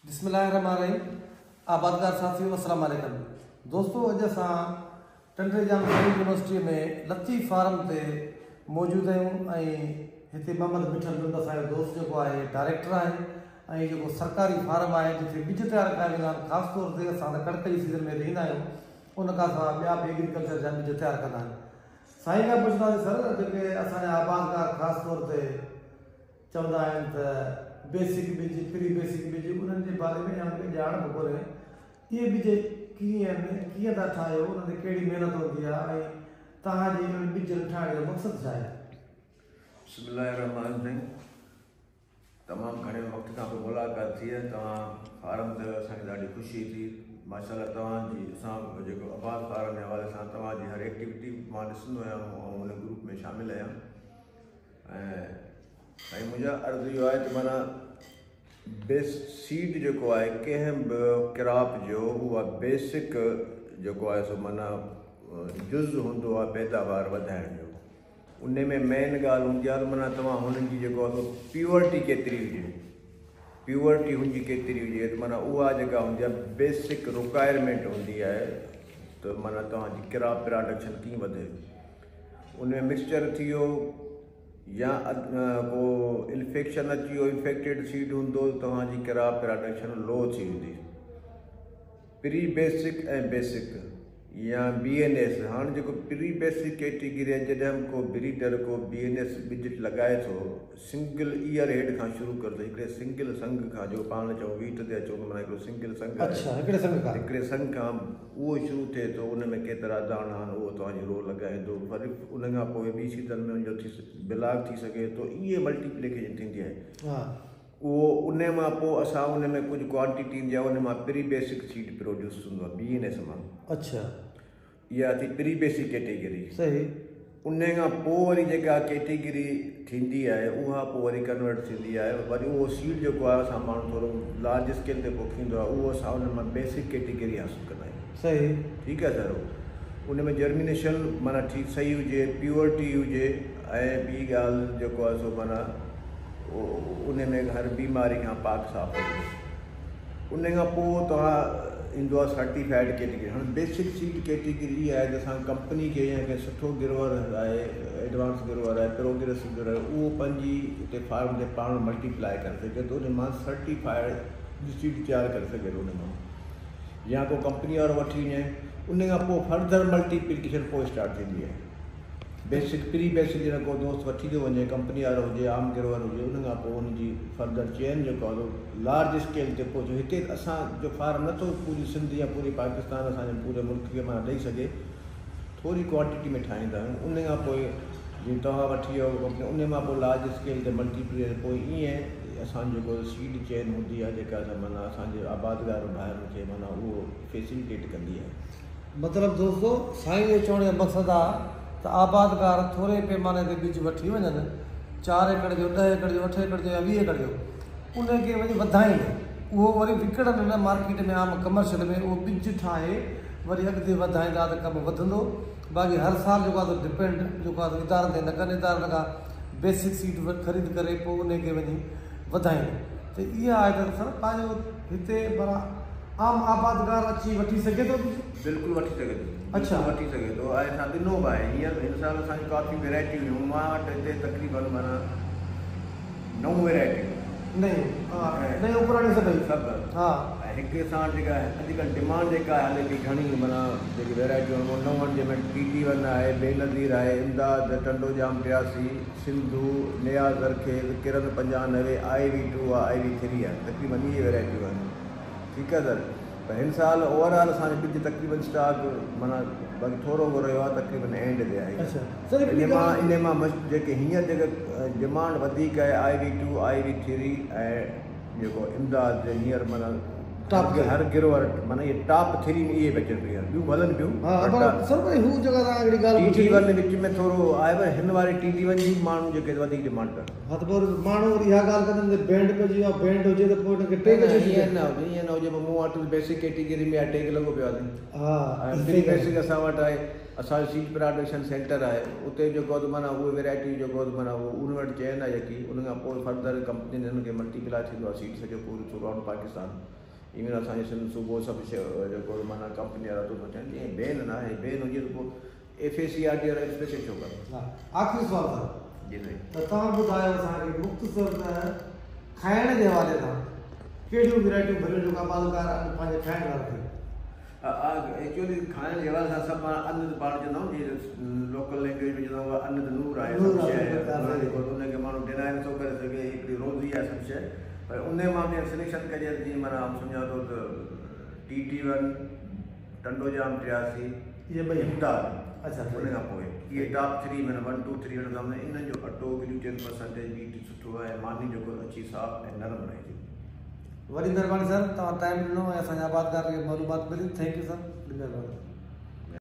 بسم الله الرحمن الرحيم آبادگار ساٿيو السلام عليڪم دوستو اڄ اسان ٽنڊي ڄام زرعي يونيورسٽي ۾ لطيف فارم تي موجود آهيون ۽ هتي محمد مٺل لنڊ اسان جو دوست جيڪو آهي ڊائريڪٽر آهي ۽ جيڪو سرڪاري فارم آهي جتي ٻج تيار ڪيا ويندا آهن خاص طور تي اسان ته ڪڻڪ جي سيزن ۾ هتي ايندا آهيون ان کان سواء ٻيا به ايگريڪلچر جا ٻج تيار ڪندا آهن سائين کان پڇنداسين سر جيڪي اسان جا آبادگار خاص طور تي چوندا آهن ته بيسڪ ٻج، پري بيسڪ ٻج انهن جي باري ۾ انهن کي ڄاڻ به ڪونهي. اهي ٻج ڪيئن آهن، ڪيئن ٿا ٺاهيو، انهن تي ڪهڙي محنت هوندي آهي ۽ توهان جي انهن ٻجن ٺاهڻ جو مقصد ڇا آهي؟ بسم الله الرحمٰن الرحيم تمام گهڻي وقت کان پوء ملاقات ٿي آهي توهان فارم تي اسان کي ڏاڍي خوشي ٿي ماشاء الله توهان جي اسان جيڪو آباد فارم جي حوالي سان توهان جي هر ايڪٽيوٽي مان ڏسندو آهيان ۽ ان گروپ ۾ شامل آهيان ۽ سائين منهنجا عرض اهو آهي ته معنيٰ بيس سيڊ جيڪو آهي ڪنهن به ڪراپ جو اها بيسڪ جيڪو آهي سو معنيٰ جز هوندو آهي پيداوار وڌائڻ جو ان ۾ مين ڳالهه هوندي آهي ته معنيٰ توهان هن جي جيڪو آهي سو پيورٽي ڪيتري هجي پيورٽي هن جي ڪيتري هجي ته معنيٰ اها جيڪا هوندي آهي بيسڪ رڪوائرمينٽ هوندي آهي ته معنيٰ توهان جي ڪراپ پراڊڪشن ڪيئن وڌي ان ۾ مڪسچر ٿي ويو يا ڪو انفيڪشن اچي ويو انفيڪٽيڊ سيڊ هوندو ته توهان جي ڪراپ پراڊڪشن لو ٿي ويندي. پري بيسڪ ۽ بيسڪ يا بي اين ايس هاڻ جيڪو پري بيسڪ ڪيٽيگري آهي جڏهن به ڪو بريڊر ڪو بي اين ايس ٻج لڳائي ٿو سنگل ايئر هيڊ کان شروع ڪري ٿو هڪڙي سنگل سنگ کان جو پاڻ چئون ويٽ تي اچون ته معنيٰ هڪڙو سنگل سنگ آهي اڇا هڪڙي سنگ کان هڪڙي سنگ کان اهو شروع ٿئي ٿو ان ۾ ڪيترا داڻا آهن اهو توهان جي رو لڳائيندو وري ان کان پوء ٻي سيزن ۾ ان جو ٿي بلاڪ ٿي سگهي ٿو ائين ملٽيپليڪيشن ٿيندي آهي اهو ان مان پوء اسان ان ۾ ڪجهه ڪوانٽيٽي ايندي آهي ان مان پري بيسڪ سيڊ پروڊيوس ٿيندو آهي بي اين ايس مان اڇا اها ٿي پري بيسڪ ڪيٽيگري. صحيح. انهي کان پوء وري جيڪا ڪيٽيگري ٿيندي آهي اها پوء وري ڪنورٽ ٿيندي آهي وري اهو سيڊ جيڪو آهي اسان ماڻهو ٿورو لارج اسڪيل تي پوکيندو آهي اهو اسان ان مان بيسڪ ڪيٽيگري حاصل ڪندا آهيون. صحيح. ٺيڪ آهي سر ان ۾ جرمينيشن معنيٰ ٺيڪ صحيح هجي پيورٽي هجي ۽ ٻي ڳالهه جيڪو آهي سو معنيٰ ان ۾ هر بيماري کان پاڪ صاف هجي. ان کان پوء توهان ايندو آهي سرٽيفائيڊ ڪيٽيگري هاڻي بيسڪ سيڊ ڪيٽيگري اها آهي ته اسان ڪمپني کي يا ڪنهن سٺو گروئر آهي ايڊوانس گروئر آهي پروگريسو گروئر آهي اهو پنهنجي اتي فارم تي پاڻ ملٽيپلائي ڪري سگهي ٿو ان مان سرٽيفائيڊ سيڊ تيار ڪري سگهي ٿو ان مان يا ڪو ڪمپني وارو وٺي وڃي ان کان پوء فردر ملٽيپلڪيشن پوء اسٽارٽ ٿيندي آهي بيسڪ پري بيسڪ جڏهن ڪو دوست وٺي ٿو وڃي ڪمپني وارو هجي عام گروئر هجي ان کان پوء ان جي فردر چين جيڪو آهي سو لارج اسڪيل تي پهچي هتي اسان جو فارم نٿو پوري سنڌ يا پوري پاڪستان اسان جي پوري ملڪ کي معنيٰ ڏئي سگهي ٿوري ڪوانٽيٽي ۾ ٺاهيندا آهيون ان کان پوء جيئن توهان وٺي ويو ڪمپني ان مان پوء لارج اسڪيل تي ملٽي پليئر پوء ائين اسان جيڪو سيڊ چين هوندي آهي جيڪا معنيٰ اسان جي آبادگار ڀائرن کي معنيٰ اهو فيسلٽيٽ ڪندي آهي. مطلب دوستو سائين جو چوڻ جو مقصد آ ته آبادگار ٿوري پيماني تي ٻج وٺي وڃن چار ايڪڙ جو ڏهه ايڪڙ جو اٺ ايڪڙ جو يا 20 ايڪڙ جو ان کي وڃي وڌائين اهو وري وڪڻن نه مارڪيٽ ۾ عام ڪمرشل ۾ اهو ٻج ٺاهي وري اڳتي وڌائيندا ته ڪم وڌندو باقي هر سال جيڪو آ سو ڊپينڊ جيڪو آ سو ادارن تي نه ڪن ادارن کان بيسڪ سيڊ خريد ڪري پوء ان کي وڃي وڌائين ته اها آهي ته سر پنهنجو هتي پر عام آبادگار اچي وٺي سگهي ٿو ٻج؟ بلڪل وٺي سگهي ٿو. اڇا. بلڪل وٺي سگهي ٿو ۽ اسان ڏنو به آهي هينئر هن سال اسان جون ڪافي ويرائٽيون هيون مان وٽ هتي تقريبن معنيٰ نو ويرائٽيون. نيون ها نيون پراڻيون سڀئي. سڀ. ها. ۽ هڪ اسان وٽ جيڪا اڄڪلهه ڊمانڊ جيڪا هلي ٿي گهڻي معنيٰ جيڪي ويرائٽيون آهن اهي نو آهن جنهن ۾ ٽي ٽي ون آهي بينظير آهي امداد ٽنڊو ڄام 83 سنڌو نياز زرخيز ڪرن 95 آء وي ٽو آهي آء وي ٿري آهي تقريبن اهي ويرائٽيون آهن. ٺيڪ آهي سر پر هن سال اوور آل اسان جو ٻج تقريبن اسٽاڪ معنيٰ باقي ٿورو گهڻو رهيو آهي تقريبن اينڊ تي آهي انهي مان انهي مان مس جيڪي هينئر جيڪي ڊمانڊ وڌيڪ آهي I V two I V three ۽ جيڪو امداد هينئر معنيٰ ٽاپ هر گروور معنيٰ اهي ٽاپ 3 ۾ اهي به اچن پيون، ٻيون به هلن پيون. ها پر سر وري هو جيڪا توهان هڪڙي ڳالهه ٽي ٽي 1 وچ ۾ ٿورو آهي پر هن واري ٽي ٽي 1 جي ماڻهو جيڪي وڌيڪ ڊمانڊ ڪن. ها ته پوء وري ماڻهو وري اها ڳالهه ڪندا آهن ته بينڊ پئجي ويو آهي، بينڊ هجي ته پوء هن کي ٽيگ ڇو ٿي ائين نه هجي، ائين نه هجي. مون وٽ بيسڪ ڪيٽيگري ۾ آهي، ٽيگ لڳو پيو آهي. ها ۽ پري بيسڪ اسان وٽ آهي، اسان جو سيڊ پراڊڪشن سينٽر آهي، اتي جيڪو آهي معنيٰ اهي ويرائٽيون جيڪو آهي معنيٰ اهو ان وٽ چين آهي جيڪي ان کان پوء فردر ڪمپنين هن کي ملٽيپلاء ٿيندو آهي سيڊ سڄو پورو ٿرو آئوٽ پاڪستان، ايون اسان جو سنڌ صوبو سڀ جيڪو آهي معنيٰ ڪمپني وارا ٿو سوچن جيئن بين نه آهي، بين هجي ته پوء ايف اي سي آر ٽي وارا انسپيڪشن ڇو ڪن. ها آخري سوال سر. جي سائين. ته توهان ٻڌايو اسان کي مختصر ته کائڻ جي حوالي سان ڪهڙيون ويرائٽيون ڀليون جيڪو آبادگار ان پنهنجي کائڻ لاء رکي. ايڪچوئلي کائڻ جي حوالي سان سڀ پاڻ ان ته پاڻ چوندا آهيون جيئن لوڪل لينگويج ۾ چوندا آهيون ان ته نور آهي سڀ شيء ان کي ماڻهو ڊينائي نٿو ڪري سگهي، هڪڙي روزي آهي سڀ شيء، پر ان مان به سليڪشن ڪجي ته جيئن معنيٰ آئون سمجهان ٿو ته ٽي ٽي 1، ٽنڊو ڄام 83، اهي ٻئي امداد، ان کان پوء اهي ٽاپ 3 معنيٰ 1 2 3 هن سامهون انهن جو اٽو گلوٽين پرسنٽيج ويٽ سٺو آهي، ماني جيڪو اڇي صاف ۽ نرم رهي ٿي. وڏي مهرباني سر توهان ٽائيم ڏنو ۽ اسان جي آبادگار کي معلومات ملي. Thank you سر، وڏي مهرباني.